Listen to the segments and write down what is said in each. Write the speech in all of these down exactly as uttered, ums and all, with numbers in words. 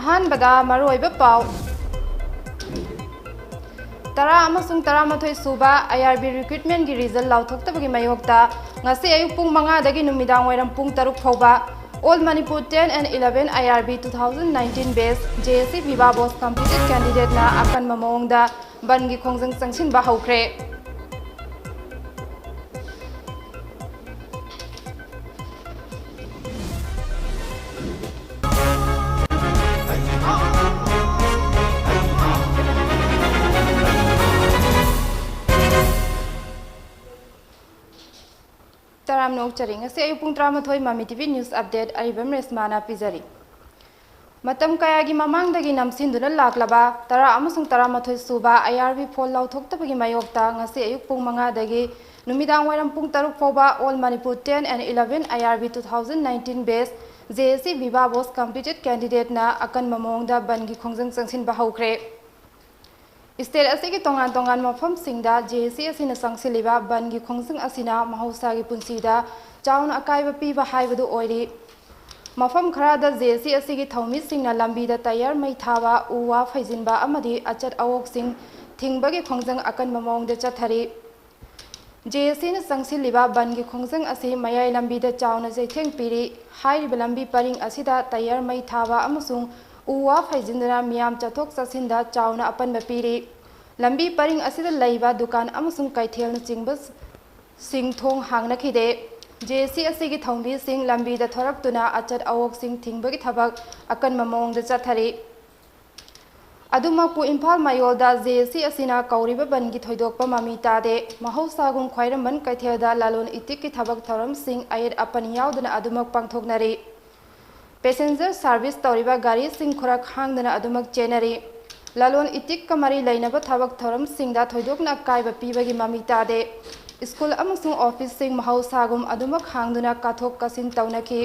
ꯑꯍꯥꯟꯕꯗ ꯃꯔꯨꯑꯣꯏꯕ ꯄꯥꯎ꯫ ꯇꯔꯥ ꯑꯃꯁꯨꯡ ꯇꯔꯥꯃꯥꯊꯣꯏ ꯁꯨꯕ I R B recruitment ꯀꯤ result ꯂꯥꯎꯊꯣꯛꯇꯕꯒꯤ ꯃꯥꯌꯣꯛꯇ ꯉꯁꯤ ꯑꯌꯨꯛ ꯄꯨꯡ ꯃꯉꯥꯗꯒꯤ ꯅꯨꯃꯤꯗꯥꯡ ꯋꯥꯏꯔꯝ ꯄꯨꯡ ꯇꯔꯨꯛ ꯐꯥꯎꯕ All Manipur ten and eleven I R B two thousand nineteen batch J S C Viva Boss competent candidate ꯅ ꯑꯀꯟꯕ ꯃꯑꯣꯡꯗ ꯕꯟꯒꯤ ꯈꯣꯡꯖꯪ ꯆꯪꯁꯤꯟꯕ ꯍꯧꯈ꯭ꯔꯦ꯫ ꯇꯔꯥꯝꯅ ꯑꯣꯛꯆꯔꯤ꯫ ꯉꯁꯤ ꯑꯌꯨꯛ ꯄꯨꯡ ꯇꯔꯥꯃꯥꯊꯣꯏ ꯃꯃꯤ T V news update ꯑꯔꯤꯕꯝ ꯔꯦꯁꯃꯥꯅ ꯄꯤꯖꯔꯤ꯫ ꯃꯇꯝ ꯀꯌꯥꯒꯤ ꯃꯃꯥꯡꯗꯒꯤ ꯅꯝꯁꯤꯟꯗꯨꯅ ꯂꯥꯛꯂꯕ ꯇꯔꯥ ꯑꯃꯁꯨꯡ ꯇꯔꯥꯃꯥꯊꯣꯏ ꯁꯨꯕ I R B ꯐꯣꯜ ꯂꯥꯎꯊꯣꯛꯇꯕꯒꯤ ꯃꯥꯌꯣꯛꯇ ꯉꯁꯤ ꯑꯌꯨꯛ ꯄꯨꯡ ꯃꯉꯥꯗꯒꯤ ꯅꯨꯃꯤꯗꯥꯡ ꯋꯥꯏꯔꯝ ꯄꯨꯡ ꯇꯔꯨꯛ ꯐꯥꯎꯕ All Manipur ten and eleven I R B two thousand nineteen batch J S C Viva Boss competent candidate ꯅ ꯑꯀꯟꯕ ꯃꯑꯣꯡꯗ ꯕꯟꯒꯤ ꯈꯣꯡꯖꯪ ꯆꯪꯁꯤꯟꯕ ꯍꯧꯈ꯭ꯔꯦ꯫ State ꯑꯁꯤꯒꯤ ꯇꯣꯉꯥꯟ ꯇꯣꯉꯥꯟꯕ ꯃꯐꯝꯁꯤꯡꯗ J S C ꯑꯁꯤꯅ ꯆꯪꯁꯤꯜꯂꯤꯕ ꯕꯟꯒꯤ ꯈꯣꯡꯖꯪ ꯑꯁꯤꯅ ꯃꯍꯧꯁꯥꯒꯤ ꯄꯨꯟꯁꯤꯗ ꯆꯥꯎꯅ ꯑꯀꯥꯏꯕ ꯄꯤꯕ ꯍꯥꯏꯕꯗꯨ ꯑꯣꯏꯔꯤ꯫ ꯃꯐꯝ ꯈꯔꯗ J S C ꯑꯁꯤꯒꯤ ꯊꯧꯃꯤꯁꯤꯡꯅ ꯂꯝꯕꯤꯗ ꯇꯌꯥꯔ ꯃꯩ ꯊꯥꯕ, ꯎ ꯋꯥ ꯐꯩꯖꯤꯟꯕ ꯑꯃꯗꯤ ꯑꯆꯠ ꯑꯋꯣꯛꯁꯤꯡ ꯊꯤꯡꯕꯒꯤ ꯈꯣꯡꯖꯪ ꯑꯀꯟꯕ ꯃꯑꯣꯡꯗ ꯆꯠꯊꯔꯤ꯫ J S C ꯅ ꯆꯪꯁꯤꯜꯂꯤꯕ ꯕꯟꯒꯤ ꯈꯣꯡꯖꯪ ꯑꯁꯤ ꯃꯌꯥꯏ ꯂꯝꯕꯤꯗ ꯆꯥꯎꯅ ꯆꯩꯊꯦꯡ ꯄꯤꯔꯤ꯫ ꯍꯥꯏꯔꯤꯕ ꯂꯝꯕꯤ ꯄꯔꯤꯡ ꯑꯁꯤꯗ ꯇꯌꯥꯔ ꯃꯩ ꯊꯥꯕ ꯑꯃꯁꯨꯡ ꯎ ꯋꯥ ꯐꯩꯖꯤꯟꯗꯨꯅ ꯃꯤꯌꯥꯝ ꯆꯠꯊꯣꯛ ꯆꯠꯁꯤꯟꯗ ꯆꯥꯎꯅ ꯑꯄꯟꯕ ꯄꯤꯔꯤ꯫ ꯂꯝꯕꯤ ꯄꯔꯤꯡ ꯑꯁꯤꯗ ꯂꯩꯕ ꯗꯨꯀꯥꯟ ꯑꯃꯁꯨꯡ ꯀꯩꯊꯦꯜꯅꯆꯤꯡꯕ ꯁꯤꯡ ꯊꯣꯡ ꯍꯥꯡꯅꯈꯤꯗꯦ꯫ J S C ꯑꯁꯤꯒꯤ ꯊꯧꯃꯤꯁꯤꯡ ꯂꯝꯕꯤꯗ ꯊꯣꯔꯛꯇꯨꯅ ꯑꯆꯠ ꯑꯋꯣꯛꯁꯤꯡ ꯊꯤꯡꯕꯒꯤ ꯊꯕꯛ ꯑꯀꯟꯕ ꯃꯑꯣꯡꯗ ꯆꯠꯊꯔꯤ꯫ ꯑꯗꯨꯃꯛꯄꯨ ꯏꯝꯐꯥꯜ ꯃꯌꯣꯜꯗ J S C ꯑꯁꯤꯅ ꯀꯧꯔꯤꯕ ꯕꯟꯒꯤ ꯊꯣꯏꯗꯣꯛꯄ ꯃꯃꯤ ꯇꯥꯗꯦ꯫ ꯃꯍꯧꯁꯥꯒꯨꯝ ꯈ꯭ꯋꯥꯏꯔꯝꯕꯟ ꯀꯩꯊꯦꯜꯗ ꯂꯂꯣꯟ ꯏꯇꯤꯛꯀꯤ ꯊꯕꯛ ꯊꯧꯔꯝꯁꯤꯡ ꯑꯌꯦꯠ ꯑꯄꯟ ꯌꯥꯎꯗꯅ ꯑꯗꯨꯃꯛ ꯄꯥꯡꯊꯣꯛꯅꯔꯤ꯫ Passenger service ꯇꯧꯔꯤꯕ ꯒꯥꯔꯤꯁꯤꯡ ꯈꯨꯔꯛ ꯍꯥꯡꯗꯅ ꯑꯗꯨꯃꯛ ꯆꯦꯟꯅꯔꯤ꯫ ꯂꯂꯣꯟ ꯏꯇꯤꯛꯀ ꯃꯔꯤ ꯂꯩꯅꯕ ꯊꯕꯛ ꯊꯧꯔꯝꯁꯤꯡꯗ ꯊꯣꯏꯗꯣꯛꯅ ꯑꯀꯥꯏꯕ ꯄꯤꯕꯒꯤ ꯃꯃꯤ ꯇꯥꯗꯦ꯫ ꯁ꯭ꯀꯨꯜ ꯑꯃꯁꯨꯡ ꯑꯣꯐꯤꯁꯁꯤꯡ ꯃꯍꯧꯁꯥꯒꯨꯝ ꯑꯗꯨꯃꯛ ꯍꯥꯡꯗꯨꯅ ꯀꯥꯊꯣꯛ ꯀꯥꯁꯤꯟ ꯇꯧꯅꯈꯤ꯫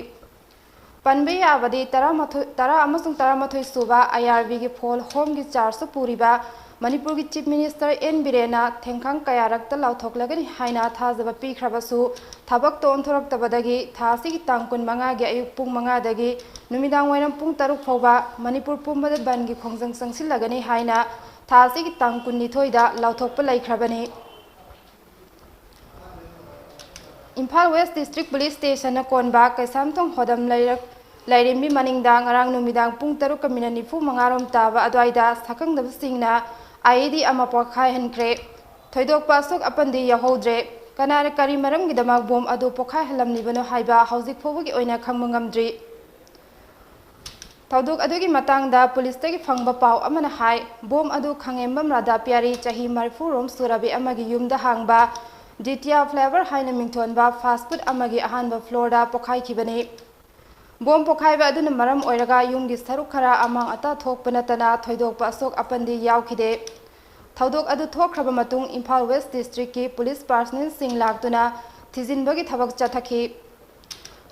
ꯄꯟꯕ ꯌꯥꯕꯗꯤ ꯇꯔꯥꯃꯥꯊꯣꯏ, ꯇꯔꯥ ꯑꯃꯁꯨꯡ ꯇꯔꯥꯃꯥꯊꯣꯏ ꯁꯨꯕ I R B ꯒꯤ ꯐꯣꯜ ꯍꯣꯝꯒꯤ ꯆꯥꯔꯖꯁꯨ ꯄꯨꯔꯤꯕ ꯃꯅꯤꯄꯨꯔꯒꯤ Chief Minister ꯑꯦꯟ ꯕꯤꯔꯦꯟꯅ ꯊꯦꯡꯈꯥꯡ ꯀꯌꯥꯔꯛꯇ ꯂꯥꯎꯊꯣꯛꯂꯒꯅꯤ ꯍꯥꯏꯅ ꯊꯥꯖꯕ ꯄꯤꯈ꯭ꯔꯕꯁꯨ, ꯊꯕꯛꯇ ꯑꯣꯟꯊꯣꯔꯛꯇꯕꯗꯒꯤ ꯊꯥ ꯑꯁꯤꯒꯤ ꯇꯥꯡ ꯀꯨꯟꯃꯉꯥꯒꯤ ꯑꯌꯨꯛ ꯄꯨꯡ ꯃꯉꯥꯗꯒꯤ ꯅꯨꯃꯤꯗꯥꯡ ꯋꯥꯏꯔꯝ ꯄꯨꯡ ꯇꯔꯨꯛ ꯐꯥꯎꯕ ꯃꯅꯤꯄꯨꯔ ꯄꯨꯝꯕꯗ ꯕꯟꯒꯤ ꯈꯣꯡꯖꯪ ꯆꯪꯁꯤꯜꯂꯒꯅꯤ ꯍꯥꯏꯅ ꯊꯥ ꯑꯁꯤꯒꯤ ꯇꯥꯡ ꯀꯨꯟꯅꯤꯊꯣꯏꯗ ꯂꯥꯎꯊꯣꯛꯄ ꯂꯩꯈ꯭ꯔꯕꯅꯤ꯫ ꯏꯝꯐꯥꯜ West District Police Stationꯅ ꯀꯣꯟꯕ ꯀꯩꯁꯥꯝꯊꯣꯡ ꯍꯣꯗꯝ ꯂꯩꯔꯛ ꯂꯥꯏꯔꯦꯝꯕꯤ ꯃꯅꯤꯡꯗ ꯉꯔꯥꯡ ꯅꯨꯃꯤꯗꯥꯡ ꯄꯨꯡ ꯇꯔꯨꯛꯀ ꯃꯤꯅꯠ ꯅꯤꯐꯨ ꯃꯉꯥ ꯔꯣꯝ ꯇꯥꯕ ꯑꯗꯨꯋꯥꯏꯗ ꯁꯛꯈꯪꯗꯕꯁꯤꯡꯅ IED ꯑꯃ ꯄꯣꯈꯥꯏꯍꯟꯈ꯭ꯔꯦ꯫ ꯊꯣꯏꯗꯣꯛꯄ ꯑꯁꯣꯛ ꯑꯄꯟꯗꯤ ꯌꯥꯎꯍꯧꯗ꯭ꯔꯦ꯫ ꯀꯅꯥꯅ ꯀꯔꯤ ꯃꯔꯝꯒꯤꯗꯃꯛ ꯕꯣꯝ ꯑꯗꯨ ꯄꯣꯈꯥꯏꯍꯜꯂꯝꯂꯤꯕꯅꯣ ꯍꯥꯏꯕ ꯍꯧꯖꯤꯛ ꯐꯥꯎꯕꯒꯤ ꯑꯣꯏꯅ ꯈꯪꯕ ꯉꯝꯗ꯭ꯔꯤ꯫ ꯊꯧꯗꯣꯛ ꯑꯗꯨꯒꯤ ꯃꯇꯥꯡꯗ ꯄꯨꯂꯤꯁꯇꯒꯤ ꯐꯪꯕ ꯄꯥꯎ ꯑꯃꯅ ꯍꯥꯏ, ꯕꯣꯝ ꯑꯗꯨ ꯈꯪꯉꯦꯝꯕꯝ ꯔꯥꯙꯥ ꯄꯤꯌꯥꯔꯤ, ꯆꯍꯤ ꯃꯔꯤꯐꯨ ꯔꯣꯝ ꯁꯨꯔꯕꯤ ꯑꯃꯒꯤ ꯌꯨꯝꯗ ꯍꯥꯡꯕ ꯖꯤꯇꯤꯌꯥ ꯐ꯭ꯂꯦꯚꯔ ꯍꯥꯏꯅ ꯃꯤꯡꯊꯣꯟꯕ fast food ꯑꯃꯒꯤ ꯑꯍꯥꯟꯕ floorꯗ ꯄꯣꯈꯥꯏꯈꯤꯕꯅꯤ꯫ ꯕꯣꯝ ꯄꯣꯈꯥꯏꯕ ꯑꯗꯨꯅ ꯃꯔꯝ ꯑꯣꯏꯔꯒ ꯌꯨꯝꯒꯤ ꯁꯔꯨꯛ ꯈꯔ ꯑꯃꯥꯡ ꯑꯇꯥ ꯊꯣꯛꯄ ꯅꯠꯇꯅ ꯊꯣꯏꯗꯣꯛꯄ ꯑꯁꯣꯛ ꯑꯄꯟꯗꯤ ꯌꯥꯎꯈꯤꯗꯦ꯫ ꯊꯧꯗꯣꯛ ꯑꯗꯨ ꯊꯣꯛꯈ꯭ꯔꯕ ꯃꯇꯨꯡ ꯏꯝꯐꯥꯜ West Districtꯀꯤ ꯄꯨꯂꯤꯁ personnelꯁꯤꯡ ꯂꯥꯛꯇꯨꯅ ꯊꯤꯖꯤꯟꯕꯒꯤ ꯊꯕꯛ ꯆꯠꯊꯈꯤ꯫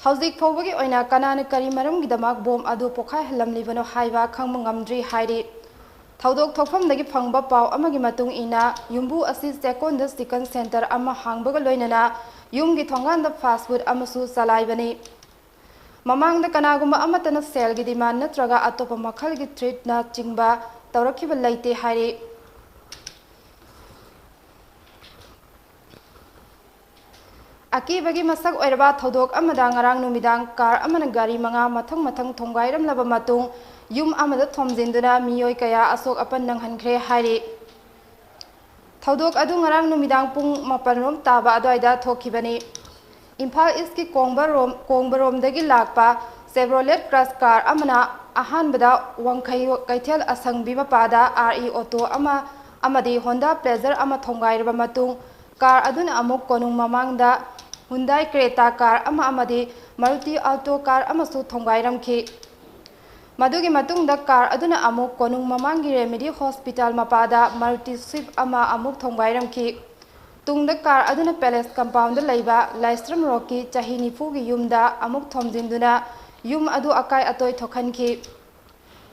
ꯍꯧꯖꯤꯛ ꯐꯥꯎꯕꯒꯤ ꯑꯣꯏꯅ ꯀꯅꯥꯅ ꯀꯔꯤ ꯃꯔꯝꯒꯤꯗꯃꯛ ꯕꯣꯝ ꯑꯗꯨ ꯄꯣꯈꯥꯏꯍꯜꯂꯝꯂꯤꯕꯅꯣ ꯍꯥꯏꯕ ꯈꯪꯕ ꯉꯝꯗ꯭ꯔꯤ ꯍꯥꯏꯔꯤ꯫ ꯊꯧꯗꯣꯛ ꯊꯣꯛꯐꯝꯗꯒꯤ ꯐꯪꯕ ꯄꯥꯎ ꯑꯃꯒꯤ ꯃꯇꯨꯡ ꯏꯟꯅ, ꯌꯨꯝꯕꯨ ꯑꯁꯤ ꯆꯦꯛꯀꯣꯟꯗ chicken centre ꯑꯃ ꯍꯥꯡꯕꯒ ꯂꯣꯏꯅꯅ ꯌꯨꯝꯒꯤ ꯊꯣꯡꯒꯥꯟꯗ fast food ꯑꯃꯁꯨ ꯆꯂꯥꯏꯕꯅꯤ꯫ ꯃꯃꯥꯡꯗ ꯀꯅꯥꯒꯨꯝꯕ ꯑꯃꯠꯇꯅ ꯁꯦꯜꯒꯤ demand ꯅꯠꯇ꯭ꯔꯒ ꯑꯇꯣꯞꯄ ꯃꯈꯜꯒꯤ threatꯅꯆꯤꯡꯕ ꯇꯧꯔꯛꯈꯤꯕ ꯂꯩꯇꯦ ꯍꯥꯏꯔꯤ꯫ ꯑꯀꯤꯕꯒꯤ ꯃꯁꯛ ꯑꯣꯏꯔꯕ ꯊꯧꯗꯣꯛ ꯑꯃꯗ ꯉꯔꯥꯡ ꯅꯨꯃꯤꯗꯥꯡ car ꯑꯃꯅ ꯒꯥꯔꯤ ꯃꯉꯥ ꯃꯊꯪ ꯃꯊꯪ ꯊꯣꯝꯒꯥꯏꯔꯝꯂꯕ ꯃꯇꯨꯡ, ꯌꯨꯝ ꯑꯃꯗ ꯊꯣꯝꯖꯤꯟꯗꯨꯅ ꯃꯤꯑꯣꯏ ꯀꯌꯥ ꯑꯁꯣꯛ ꯑꯄꯟ ꯅꯪꯍꯟꯈ꯭ꯔꯦ ꯍꯥꯏꯔꯤ꯫ ꯊꯧꯗꯣꯛ ꯑꯗꯨ ꯉꯔꯥꯡ ꯅꯨꯃꯤꯗꯥꯡ ꯄꯨꯡ ꯃꯥꯄꯟ ꯔꯣꯝ ꯇꯥꯕ ꯑꯗꯨꯋꯥꯏꯗ ꯊꯣꯛꯈꯤꯕꯅꯤ꯫ ꯏꯝꯐꯥꯜ Eastꯀꯤ ꯀꯣꯡꯕꯔꯣꯝ, ꯀꯣꯡꯕꯔꯣꯝꯗꯒꯤ ꯂꯥꯛꯄ Chevrolet Cruze car ꯑꯃꯅ ꯑꯍꯥꯟꯕꯗ ꯋꯥꯡꯈꯩ ꯀꯩꯊꯦꯜ ꯑꯁꯪꯕꯤ ꯃꯄꯥꯗ RE auto ꯑꯃ ꯑꯃꯗꯤ Honda Pleasure ꯑꯃ ꯊꯣꯝꯒꯥꯏꯔꯕ ꯃꯇꯨꯡ, car ꯑꯗꯨꯅ ꯑꯃꯨꯛ ꯀꯣꯅꯨꯡ ꯃꯃꯥꯡꯗ Hyundai Creta car ꯑꯃ ꯑꯃꯗꯤ Maruti Alto car ꯑꯃꯁꯨ ꯊꯣꯝꯒꯥꯏꯔꯝꯈꯤ꯫ ꯃꯗꯨꯒꯤ ꯃꯇꯨꯡꯗ car ꯑꯗꯨꯅ ꯑꯃꯨꯛ ꯀꯣꯅꯨꯡ ꯃꯃꯥꯡꯒꯤ Remedy Hospital ꯃꯄꯥꯗ Maruti Swift ꯑꯃ ꯑꯃꯨꯛ ꯊꯣꯝꯒꯥꯏꯔꯝꯈꯤ꯫ ꯇꯨꯡꯗ car ꯑꯗꯨꯅ Palace compoundꯗ ꯂꯩꯕ ꯂꯥꯏꯁ꯭ꯔꯝ ꯔꯣꯛꯀꯤ ꯆꯍꯤ ꯅꯤꯐꯨꯒꯤ ꯌꯨꯝꯗ ꯑꯃꯨꯛ ꯊꯣꯝꯖꯤꯟꯗꯨꯅ ꯌꯨꯝ ꯑꯗꯨ ꯑꯀꯥꯏ ꯑꯇꯣꯏ ꯊꯣꯛꯍꯟꯈꯤ꯫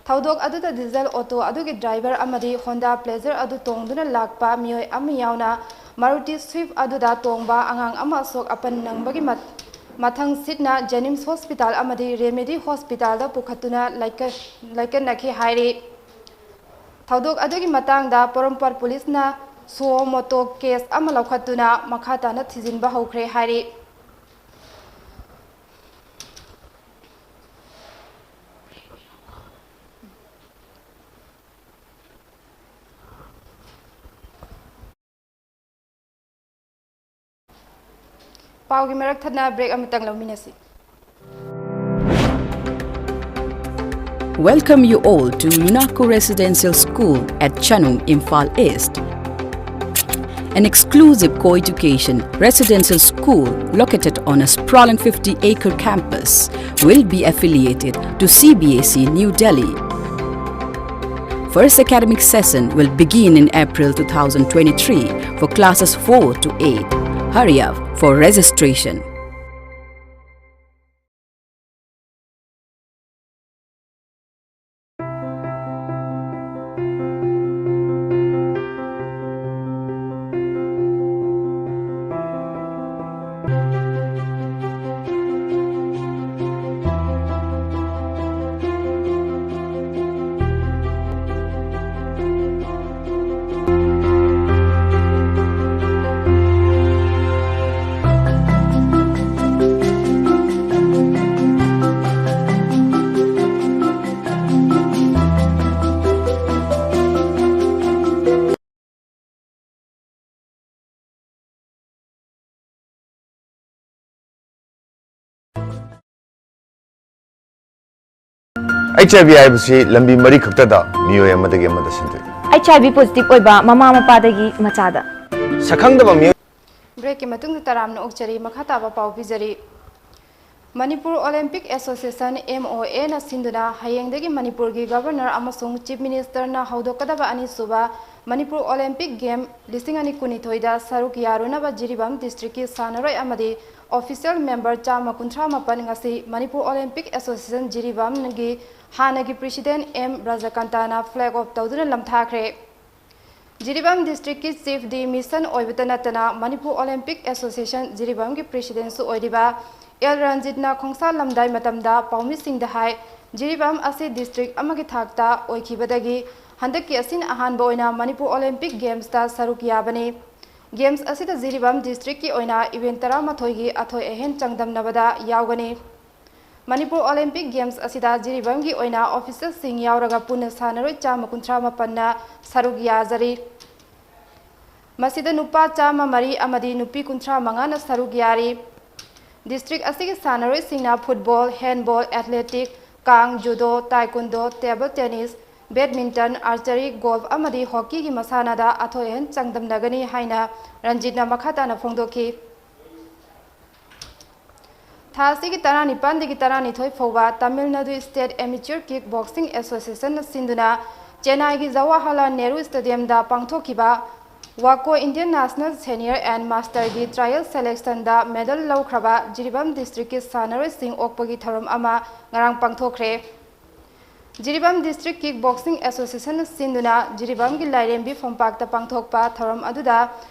ꯊꯧꯗꯣꯛ ꯑꯗꯨꯗ ꯗꯤꯖꯜ ꯑꯣꯇꯣ ꯑꯗꯨꯒꯤ ꯗ꯭ꯔꯥꯏꯚꯔ ꯑꯃꯗꯤ ꯍꯣꯟꯗꯥ ꯄ꯭ꯂꯦꯖꯔ ꯑꯗꯨ ꯇꯣꯡꯗꯨꯅ ꯂꯥꯛꯄ ꯃꯤꯑꯣꯏ ꯑꯃ ꯌꯥꯎꯅ ꯃꯥꯔꯨꯇꯤ ꯁ꯭ꯋꯤꯐ ꯑꯗꯨꯗ ꯇꯣꯡꯕ ꯑꯉꯥꯡ ꯑꯃ ꯑꯁꯣꯛ ꯑꯄꯟ ꯅꯪꯕꯒꯤ ꯃꯠ-, ꯃꯊꯪ ꯁꯤꯠꯅ ꯖꯦꯅꯤꯝꯁ ꯍꯣꯁꯄꯤꯇꯥꯜ ꯑꯃꯗꯤ ꯔꯦꯃꯦꯗꯤ ꯍꯣꯁꯄꯤꯇꯥꯜꯗ ꯄꯨꯈꯠꯇꯨꯅ ꯂꯥꯏꯀꯠ-, ꯂꯥꯏꯀꯠꯅꯈꯤ ꯍꯥꯏꯔꯤ꯫ ꯊꯧꯗꯣꯛ ꯑꯗꯨꯒꯤ ꯃꯇꯥꯡꯗ ꯄꯣꯔꯣꯝꯄꯥꯠ ꯄꯨꯂꯤꯁꯅ ꯁꯨꯑꯣ ꯃꯣꯇꯣ ꯀꯦꯁ ꯑꯃ ꯂꯧꯈꯠꯇꯨꯅ ꯃꯈꯥ ꯇꯥꯅ ꯊꯤꯖꯤꯟꯕ ꯍꯧꯈ꯭ꯔꯦ ꯍꯥꯏꯔꯤ꯫ ꯄꯥꯎꯒꯤ ꯃꯔꯛ ꯊꯠꯅ ꯕ꯭ꯔꯦꯛ ꯑꯃꯇꯪ ꯂꯧꯃꯤꯟꯅꯁꯤ꯫ Welcome you all to Lunaco Residential School at Chanung, Imphal East. An exclusive co-education residential school located on a sprawling fifty-acre campus will be affiliated to C B S E New Delhi. First academic session will begin in April two thousand twenty-three for classes four to eight. Hurry up for registration. H I V ꯍꯥꯏꯕꯁꯤ ꯂꯝꯕꯤ ꯃꯔꯤ ꯈꯛꯇꯗ ꯃꯤꯑꯣꯏ ꯑꯃꯗꯒꯤ ꯑꯃꯗ ꯁꯟꯗꯣꯛꯏ꯫ H I V positive ꯑꯣꯏꯕ ꯃꯃꯥ ꯃꯄꯥꯗꯒꯤ ꯃꯆꯥꯗ꯫ ꯁꯛꯈꯪꯗꯕ ꯃꯤꯑꯣꯏ꯫ ꯕ꯭ꯔꯦꯛꯀꯤ ꯃꯇꯨꯡꯗ ꯇꯔꯥꯝꯅ ꯑꯣꯛꯆꯔꯤ꯫ ꯃꯈꯥ ꯇꯥꯕ ꯄꯥꯎ ꯄꯤꯖꯔꯤ꯫ Manipur olympic association, M O A ꯅ ꯁꯤꯟꯗꯨꯅ ꯍꯌꯦꯡꯗꯒꯤ ꯃꯅꯤꯄꯨꯔꯒꯤ ꯒꯕꯔꯅꯔ ꯑꯃꯁꯨꯡ ꯆꯤꯐ ꯃꯤꯅꯤꯁꯇꯔꯅ ꯍꯧꯗꯣꯛꯀꯗꯕ ꯑꯅꯤꯁꯨꯕ ꯃꯅꯤꯄꯨꯔ ꯑꯣꯂꯦꯝꯄꯤꯛ ꯒꯦꯝ ꯂꯤꯁꯤꯡ ꯑꯅꯤ ꯀꯨꯟꯅꯤꯊꯣꯏꯗ ꯁꯔꯨꯛ ꯌꯥꯔꯨꯅꯕ ꯖꯤꯔꯤꯕꯥꯝ ꯗꯤꯁꯇ꯭ꯔꯤꯛꯀꯤ ꯁꯥꯟꯅꯔꯣꯏ ꯑꯃꯗꯤ ꯑꯣꯐꯤꯁꯤꯌꯦꯜ ꯃꯦꯝꯕꯔ ꯆꯥꯝꯃ ꯀꯨꯟꯊ꯭ꯔꯥ ꯃꯥꯄꯟ ꯉꯁꯤ ꯃꯅꯤꯄꯨꯔ ꯑꯣꯂꯦꯝꯄꯤꯛ ꯑꯦꯁꯣꯁꯤꯌꯦꯁꯟ ꯖꯤꯔꯤꯕꯥꯝꯒꯤ ꯍꯥꯟꯅꯒꯤ ꯄ꯭ꯔꯦꯁꯤꯗꯦꯟꯠ ꯑꯦꯝ ꯔꯥꯖꯀꯥꯟꯇꯥꯅ ꯐ꯭ꯂꯦꯒ ꯑꯣꯐ ꯇꯧꯗꯨꯅ ꯂꯝꯊꯥꯈ꯭ꯔꯦ꯫ ꯖꯤꯔꯤꯕꯥꯝ ꯗꯤꯁꯇ꯭ꯔꯤꯛꯀꯤ ꯆꯤꯐ ꯗꯤ ꯃꯤꯁꯟ ꯑꯣꯏꯕꯇ ꯅꯠꯇꯅ ꯃꯅꯤꯄꯨꯔ ꯑꯣꯂꯦꯝꯄꯤꯛ ꯑꯦꯁꯣꯁꯤꯌꯦꯁꯟ ꯖꯤꯔꯤꯕꯥꯝꯒꯤ ꯄ꯭ꯔꯦꯁꯤꯗꯦꯟꯠꯁꯨ ꯑꯣꯏꯔꯤꯕ ꯑꯦꯜ ꯔꯟꯖꯤꯠꯅ ꯈꯣꯡꯁꯥ ꯂꯝꯗꯥꯏ ꯃꯇꯝꯗ ꯄꯥꯎꯃꯤꯁꯤꯡꯗ ꯍꯥꯏ, ꯖꯤꯔꯤꯕꯥꯝ ꯑꯁꯤ ꯗꯤꯁꯇ꯭ꯔꯤꯛ ꯑꯃꯒꯤ ꯊꯥꯛꯇ ꯑꯣꯏꯈꯤꯕꯗꯒꯤ ꯍꯟꯗꯛꯀꯤ ꯑꯁꯤꯅ ꯑꯍꯥꯟꯕ ꯑꯣꯏꯅ ꯃꯅꯤꯄꯨꯔ ꯑꯣꯂꯦꯝꯄꯤꯛ ꯒꯦꯝꯁꯇ ꯁꯔꯨꯛ ꯌꯥꯕꯅꯤ꯫ ꯒꯦꯝꯁ ꯑꯁꯤꯗ ꯖꯤꯔꯤꯕꯥꯝ ꯗꯤꯁꯇ꯭ꯔꯤꯛꯀꯤ ꯑꯣꯏꯅ ꯏꯚꯦꯟꯠ ꯇꯔꯥꯃꯥꯊꯣꯏꯒꯤ ꯑꯊꯣꯏ ꯑꯍꯦꯟ ꯆꯥꯡꯗꯝꯅꯕꯗ ꯌꯥꯎꯒꯅꯤ꯫ ꯃꯅꯤꯄꯨꯔ ꯑꯣꯂꯦꯝꯄꯤꯛ ꯒꯦꯝꯁ ꯑꯁꯤꯗ ꯖꯤꯔꯤꯕꯥꯝꯒꯤ ꯑꯣꯏꯅ ꯑꯣꯐꯤꯁꯤꯌꯦꯜꯁꯤꯡ ꯌꯥꯎꯔꯒ ꯄꯨꯟꯅ ꯁꯥꯟꯅꯔꯣꯏ ꯆꯥꯝꯃ ꯀꯨꯟꯊ꯭ꯔꯥ ꯃꯥꯄꯟꯅ ꯁꯔꯨꯛ ꯌꯥꯖꯔꯤ꯫ ꯃꯁꯤꯗ ꯅꯨꯄꯥ ꯆꯥꯝꯃ ꯃꯔꯤ ꯑꯃꯗꯤ ꯅꯨꯄꯤ ꯀꯨꯟꯊ꯭ꯔꯥ ꯃꯉꯥꯅ ꯁꯔꯨꯛ ꯌꯥꯔꯤ꯫ ꯗꯤꯁꯇ꯭ꯔꯤꯛ ꯑꯁꯤꯒꯤ ꯁꯥꯟꯅꯔꯣꯏꯁꯤꯡꯅ ꯐꯨꯠꯕꯣꯜ, ꯍꯦꯟꯕꯣꯜ, ꯑꯦꯊꯂꯦꯇꯤꯛ, ꯀꯥꯡ, judo, taekwondo, table tennis, badminton, archery, golf ꯑꯃꯗꯤ ꯍꯣꯀꯤꯒꯤ ꯃꯁꯥꯟꯅꯗ ꯑꯊꯣꯏ ꯑꯍꯦꯟ ꯆꯥꯡꯗꯝꯅꯒꯅꯤ ꯍꯥꯏꯅ ꯔꯟꯖꯤꯠꯅ ꯃꯈꯥ ꯇꯥꯅ ꯐꯣꯡꯗꯣꯛꯈꯤ꯫ ꯊꯥ ꯑꯁꯤꯒꯤ ꯇꯔꯥꯅꯤꯄꯥꯟꯗꯒꯤ ꯇꯔꯥꯅꯤꯊꯣꯏ ꯐꯥꯎꯕ Tamil Nadu state amateur kick boxing ꯑꯦꯁꯣꯁꯤꯌꯦꯁꯟꯅ ꯁꯤꯟꯗꯨꯅ ꯆꯦꯟꯅꯥꯏꯒꯤ ꯖꯋꯥꯍꯔꯂꯥꯜ ꯅꯦꯍꯔꯨ ꯁ꯭ꯇꯦꯗꯤꯌꯝꯗ ꯄꯥꯡꯊꯣꯛꯈꯤꯕ ꯋꯥꯀꯣ ꯏꯟꯗꯤꯌꯟ ꯅꯦꯁꯅꯦꯜ ꯁꯦꯅꯤꯌꯔ ꯑꯦꯟ ꯃꯥꯁꯇꯔꯒꯤ ꯇ꯭ꯔꯥꯏꯌꯦꯜ ꯁꯦꯂꯦꯛꯁꯟꯗ ꯃꯦꯗꯜ ꯂꯧꯈ꯭ꯔꯕ ꯖꯤꯔꯤꯕꯥꯝ ꯗꯤꯁꯇ꯭ꯔꯤꯛꯀꯤ ꯁꯥꯟꯅꯔꯣꯏꯁꯤꯡ ꯑꯣꯛꯄꯒꯤ ꯊꯧꯔꯝ ꯑꯃ ꯉꯔꯥꯡ ꯄꯥꯡꯊꯣꯛꯈ꯭ꯔꯦ꯫ ꯖꯤꯔꯤꯕꯥꯝ ꯗꯤꯁꯇ꯭ꯔꯤꯛ ꯀꯤꯛ ꯕꯣꯛꯁꯤꯡ ꯑꯦꯁꯣꯁꯤꯌꯦꯁꯟꯅ ꯁꯤꯟꯗꯨꯅ ꯖꯤꯔꯤꯕꯥꯝꯒꯤ ꯂꯥꯏꯔꯦꯝꯕꯤ ꯐꯝꯄꯥꯛꯇ ꯄꯥꯡꯊꯣꯛꯄ ꯊꯧꯔꯝ ꯑꯗꯨꯗ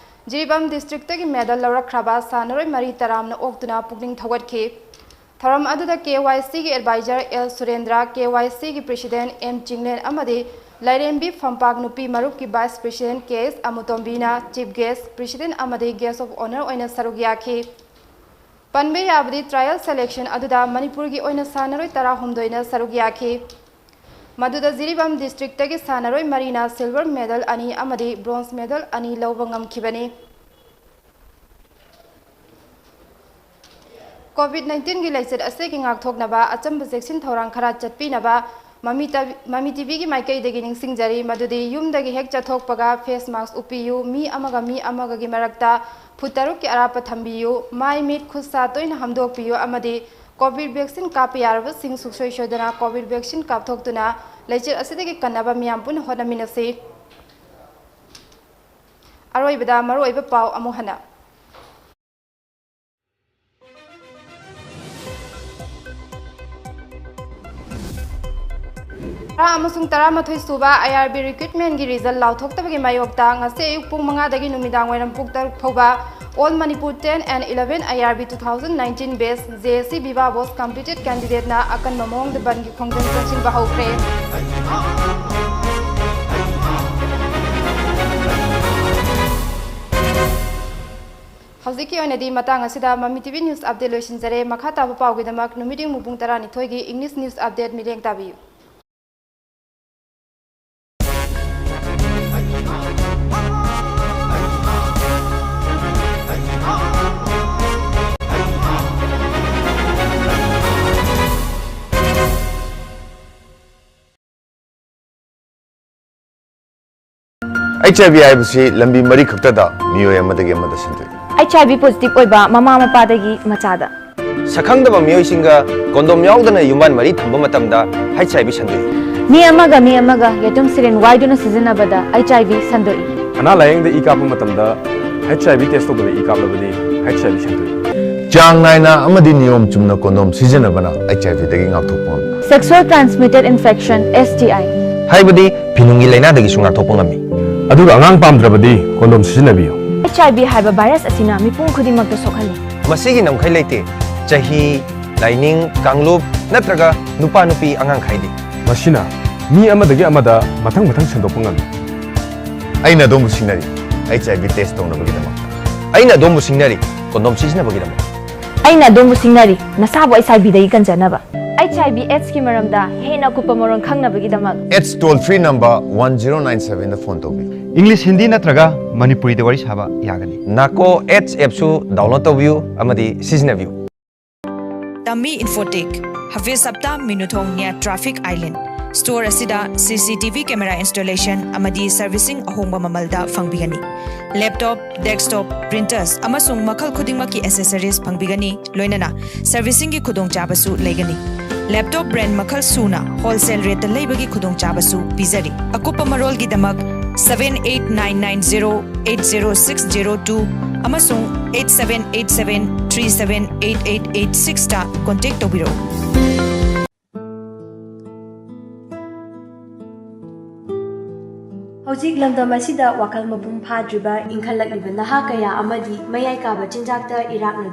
ꯖꯤꯔꯤꯕꯥꯝ ꯗꯤꯁꯇ꯭ꯔꯤꯛꯇꯒꯤ ꯃꯦꯗꯜ ꯂꯧꯔꯛꯈ꯭ꯔꯕ ꯁꯥꯟꯅꯔꯣꯏ ꯃꯔꯤ ꯇꯔꯥꯝꯅ ꯑꯣꯛꯇꯨꯅ ꯄꯨꯛꯅꯤꯡ ꯊꯧꯒꯠꯈꯤ꯫ ꯊꯧꯔꯝ ꯑꯗꯨꯗ ꯀꯦ ꯋꯥꯏ ꯁꯤꯒꯤ ꯑꯦꯗꯚꯥꯏꯖꯔ ꯑꯦꯜ ꯁꯨꯔꯦꯟꯗ꯭ꯔ, ꯀꯦ ꯋꯥꯏ ꯁꯤꯒꯤ ꯄ꯭ꯔꯦꯁꯤꯗꯦꯟꯠ ꯑꯦꯝ ꯆꯤꯡꯂꯦꯟ ꯑꯃꯗꯤ ꯂꯥꯏꯔꯦꯝꯕꯤ ꯐꯝꯄꯥꯛ ꯅꯨꯄꯤ ꯃꯔꯨꯞꯀꯤ ꯚꯥꯏꯁ ꯄ꯭ꯔꯦꯁꯤꯗꯦꯟꯠ ꯀꯦ ꯑꯦꯁ ꯑꯃꯨꯇꯣꯝꯕꯤꯅ ꯆꯤꯐ ꯒꯦꯁ꯭ꯠ, ꯄ꯭ꯔꯦꯁꯤꯗꯦꯟꯠ ꯑꯃꯗꯤ ꯒꯦꯁ꯭ꯠ ꯑꯣꯐ ꯑꯣꯅꯔ ꯑꯣꯏꯅ ꯁꯔꯨꯛ ꯌꯥꯈꯤ꯫ ꯄꯟꯕ ꯌꯥꯕꯗꯤ ꯇ꯭ꯔꯥꯏꯌꯦꯜ ꯁꯦꯂꯦꯛꯁꯟ ꯑꯗꯨꯗ ꯃꯅꯤꯄꯨꯔꯒꯤ ꯑꯣꯏꯅ ꯁꯥꯟꯅꯔꯣꯏ ꯇꯔꯥꯍꯨꯝꯗꯣꯏꯅ ꯁꯔꯨꯛ ꯌꯥꯈꯤ꯫ ꯃꯗꯨꯗ ꯖꯤꯔꯤꯕꯥꯝ ꯗꯤꯁꯇ꯭ꯔꯤꯛꯇꯒꯤ ꯁꯥꯟꯅꯔꯣꯏ ꯃꯔꯤꯅ ꯁꯤꯜꯚꯔ ꯃꯦꯗꯜ ꯑꯅꯤ ꯑꯃꯗꯤ ꯕ꯭ꯔꯣꯟꯖ ꯃꯦꯗꯜ ꯑꯅꯤ ꯂꯧꯕ ꯉꯝꯈꯤꯕꯅꯤ꯫ ꯀꯣꯚꯤꯗ ꯅꯥꯏꯟꯇꯤꯟꯒꯤ ꯂꯥꯏꯆꯠ ꯑꯁꯤꯒꯤ ꯉꯥꯛꯊꯣꯛꯅꯕ ꯑꯆꯝꯕ ꯆꯦꯛꯁꯤꯟ ꯊꯧꯔꯥꯡ ꯈꯔ ꯆꯠꯄꯤꯅꯕ ꯃꯃꯤ ꯇ-, ꯃꯃꯤ ꯇꯤꯚꯤꯒꯤ ꯃꯥꯏꯀꯩꯗꯒꯤ ꯅꯤꯡꯁꯤꯡꯖꯔꯤ, ꯃꯗꯨꯗꯤ ꯌꯨꯝꯗꯒꯤ ꯍꯦꯛ ꯆꯠꯊꯣꯛꯄꯒ ꯐꯦꯁ ꯃꯥꯁ꯭ꯛ ꯎꯞꯄꯤꯌꯨ, ꯃꯤ ꯑꯃꯒ ꯃꯤ ꯑꯃꯒꯒꯤ ꯃꯔꯛꯇ ꯐꯨꯠ ꯇꯔꯨꯛꯀꯤ ꯑꯔꯥꯞꯄ ꯊꯝꯕꯤꯌꯨ, ꯃꯥꯏ ꯃꯤꯠ ꯈꯨꯠ ꯁꯥ ꯇꯣꯏꯅ ꯍꯥꯝꯗꯣꯛꯄꯤꯌꯨ ꯑꯃꯗꯤ ꯀꯣꯚꯤꯗ ꯚꯦꯛꯁꯤꯟ ꯀꯥꯞꯄ ꯌꯥꯔꯕꯁꯤꯡ ꯁꯨꯡꯁꯣꯏ ꯁꯣꯏꯗꯅ ꯀꯣꯚꯤꯗ ꯚꯦꯛꯁꯤꯟ ꯀꯥꯞꯊꯣꯛꯇꯨꯅ ꯂꯥꯏꯆꯠ ꯑꯁꯤꯗꯒꯤ ꯀꯟꯅꯕ ꯃꯤꯌꯥꯝ ꯄꯨꯟꯅ ꯍꯣꯠꯅꯃꯤꯟꯅꯁꯤ꯫ ꯑꯔꯣꯏꯕꯗ ꯃꯔꯨꯑꯣꯏꯕ ꯄꯥꯎ ꯑꯃꯨꯛ ꯍꯟꯅ꯫ ꯇꯔꯥ ꯑꯃꯁꯨꯡ ꯇꯔꯥꯃꯥꯊꯣꯏ ꯁꯨꯕ I R B recruitment ꯀꯤ result ꯂꯥꯎꯊꯣꯛꯇꯕꯒꯤ ꯃꯥꯌꯣꯛꯇ ꯉꯁꯤ ꯑꯌꯨꯛ ꯄꯨꯡ ꯃꯉꯥꯗꯒꯤ ꯅꯨꯃꯤꯗꯥꯡ ꯋꯥꯏꯔꯝ ꯄꯨꯡ ꯇꯔꯨꯛ ꯐꯥꯎꯕ All Manipur ten and eleven I R B two thousand nineteen batch J S C Viva Voce completed candidate ꯅ ꯑꯀꯟꯕ ꯃꯑꯣꯡꯗ ꯕꯟꯒꯤ ꯈꯣꯡꯖꯪ ꯆꯪꯁꯤꯟꯕ ꯍꯧꯈ꯭ꯔꯦ꯫ ꯍꯧꯖꯤꯛꯀꯤ ꯑꯣꯏꯅꯗꯤ ꯃꯇꯥꯡ ꯑꯁꯤꯗ ꯃꯃꯤ T V news update ꯂꯣꯏꯁꯤꯟꯖꯔꯦ꯫ ꯃꯈꯥ ꯇꯥꯕ ꯄꯥꯎꯒꯤꯗꯃꯛ ꯅꯨꯃꯤꯠ ꯌꯨꯡꯕ ꯄꯨꯡ ꯇꯔꯥꯅꯤꯊꯣꯏꯒꯤ English news update ꯃꯤꯠꯌꯦꯡ ꯇꯥꯕꯤꯌꯨ꯫ H I V ꯍꯥꯏꯕꯁꯤ ꯂꯝꯕꯤ ꯃꯔꯤ ꯈꯛꯇꯗ ꯃꯤꯑꯣꯏ ꯑꯃꯗꯒꯤ ꯑꯃꯗ ꯁꯟꯗꯣꯛꯏ꯫ H I V positive ꯑꯣꯏꯕ ꯃꯃꯥ ꯃꯄꯥꯗꯒꯤ ꯃꯆꯥꯗ꯫ ꯁꯛꯈꯪꯗꯕ ꯃꯤꯑꯣꯏꯁꯤꯡꯒ condom ꯌꯥꯎꯗꯅ ꯌꯨꯝꯕꯥꯟ ꯃꯔꯤ ꯊꯝꯕ ꯃꯇꯝꯗ H I V ꯁꯟꯗꯣꯛꯏ꯫ ꯃꯤ ꯑꯃꯒ ꯃꯤ ꯑꯃꯒ ꯌꯦꯇꯨꯝ syringe ꯋꯥꯏꯗꯨꯅ ꯁꯤꯖꯤꯟꯅꯕꯗ H I V ꯁꯟꯗꯣꯛꯏ꯫ ꯑꯅꯥ ꯂꯥꯌꯦꯡꯗ ꯏ ꯀꯥꯞꯄ ꯃꯇꯝꯗ H I V test ꯇꯧꯕꯗ ꯏ ꯀꯥꯞꯂꯕꯗꯤ H I V ꯁꯟꯗꯣꯛꯏ꯫ ꯆꯥꯡ ꯅꯥꯏꯅ ꯑꯃꯗꯤ ꯅꯤꯌꯣꯝ ꯆꯨꯝꯅ condom ꯁꯤꯖꯤꯟꯅꯕꯅ H I V ꯗꯒꯤ ꯉꯥꯛꯊꯣꯛꯄ ꯉꯝꯃꯤ꯫ Sexual transmitted infection, S T I꯫ ꯍꯥꯏꯕꯗꯤ ꯐꯤꯅꯨꯡꯒꯤ ꯂꯥꯏꯅꯥꯗꯒꯤꯁꯨ ꯉꯥꯛꯊꯣꯛꯄ ꯉꯝꯃꯤ꯫ ꯑꯗꯨꯒ ꯑꯉꯥꯡ ꯄꯥꯝꯗ꯭ꯔꯕꯗꯤ condom ꯁꯤꯖꯤꯟꯅꯕꯤꯌꯨ꯫ H I V ꯍꯥꯏꯕ virus ꯑꯁꯤꯅ ꯃꯤꯄꯨꯝ ꯈꯨꯗꯤꯡꯃꯛꯇ ꯁꯣꯛꯍꯜꯂꯤ꯫ ꯃꯁꯤꯒꯤ ꯉꯝꯈꯩ ꯂꯩꯇꯦ꯫ ꯆꯍꯤ, ꯂꯥꯏꯅꯤꯡ, ꯀꯥꯡꯂꯨꯞ ꯅꯠꯇ꯭ꯔꯒ ꯅꯨꯄꯥ ꯅꯨꯄꯤ ꯑꯉꯥꯡ ꯈꯥꯏꯗꯦ꯫ ꯃꯁꯤꯅ ꯃꯤ ꯑꯃꯗꯒꯤ ꯑꯃꯗ ꯃꯊꯪ ꯃꯊꯪ ꯁꯟꯗꯣꯛꯄ ꯉꯝꯃꯤ꯫ ꯑꯩꯅ ꯑꯗꯣꯝꯕꯨ ꯁꯤꯡꯅꯔꯤ, H I V test ꯇꯧꯅꯕꯒꯤꯗꯃꯛ꯫ ꯑꯩꯅ ꯑꯗꯣꯝꯕꯨ ꯁꯤꯡꯅꯔꯤ, condom ꯁꯤꯖꯤꯟꯅꯕꯒꯤꯗꯃꯛ꯫ ꯑꯩꯅ ꯑꯗꯣꯝꯕꯨ ꯁꯤꯡꯅꯔꯤ, ꯅꯁꯥꯕꯨ H I V ꯗꯒꯤ ꯀꯟꯖꯅꯕ꯫ H I V AIDS ꯀꯤ ꯃꯔꯝꯗ ꯍꯦꯟꯅ ꯑꯀꯨꯞꯄ ꯃꯔꯣꯜ ꯈꯪꯅꯕꯒꯤꯗꯃꯛ AIDS toll free number one zero nine seven ꯗ phone ꯇꯧꯕꯤꯌꯨ꯫ English, Hindi ꯅꯠꯇ꯭ꯔꯒ ꯃꯅꯤꯄꯨꯔꯤꯗ ꯋꯥꯔꯤ ꯁꯥꯕ ꯌꯥꯒꯅꯤ꯫ NACO AIDS app ꯁꯨ download ꯇꯧꯕꯤꯌꯨ ꯑꯃꯗꯤ ꯁꯤꯖꯤꯟꯅꯕꯤꯌꯨ꯫ Tummy Infotech, Hafiz Hapta, Minuthong near Traffic Island꯫ Store ꯑꯁꯤꯗ C C T V camera installation ꯑꯃꯗꯤ servicing ꯑꯍꯣꯡꯕ ꯃꯃꯜꯗ ꯐꯪꯕꯤꯒꯅꯤ꯫ Laptop, desktop, printers ꯑꯃꯁꯨꯡ ꯃꯈꯜ ꯈꯨꯗꯤꯡꯃꯛꯀꯤ accessories ꯐꯪꯕꯤꯒꯅꯤ, ꯂꯣꯏꯅꯅ servicing ꯒꯤ ꯈꯨꯗꯣꯡꯆꯥꯕꯁꯨ ꯂꯩꯒꯅꯤ꯫ Laptop brand ꯃꯈꯜ ꯁꯨꯅ wholesale rate ꯇ ꯂꯩꯕꯒꯤ ꯈꯨꯗꯣꯡꯆꯥꯕꯁꯨ ꯄꯤꯖꯔꯤ꯫ ꯑꯀꯨꯞꯄ ꯃꯔꯣꯜꯒꯤꯗꯃꯛ seven eight nine nine zero eight zero six zero two ꯑꯃꯁꯨꯡ eight seven eight seven three seven eight eight eight sixꯇ contact ꯇꯧꯕꯤꯔꯛꯎ꯫ ꯍꯧꯖꯤꯛ ꯂꯝꯗꯝ ꯑꯁꯤꯗ ꯋꯥꯈꯜ ꯃꯄꯨꯡ ꯐꯥꯗ꯭ꯔꯤꯕ ꯏꯟꯈꯠꯂꯛꯂꯤꯕ ꯅꯍꯥ ꯀꯌꯥ ꯑꯃꯗꯤ ꯃꯌꯥꯏ ꯀꯥꯕ ꯆꯤꯟꯖꯥꯛꯇ ꯏꯔꯥꯛꯅꯗꯨꯅ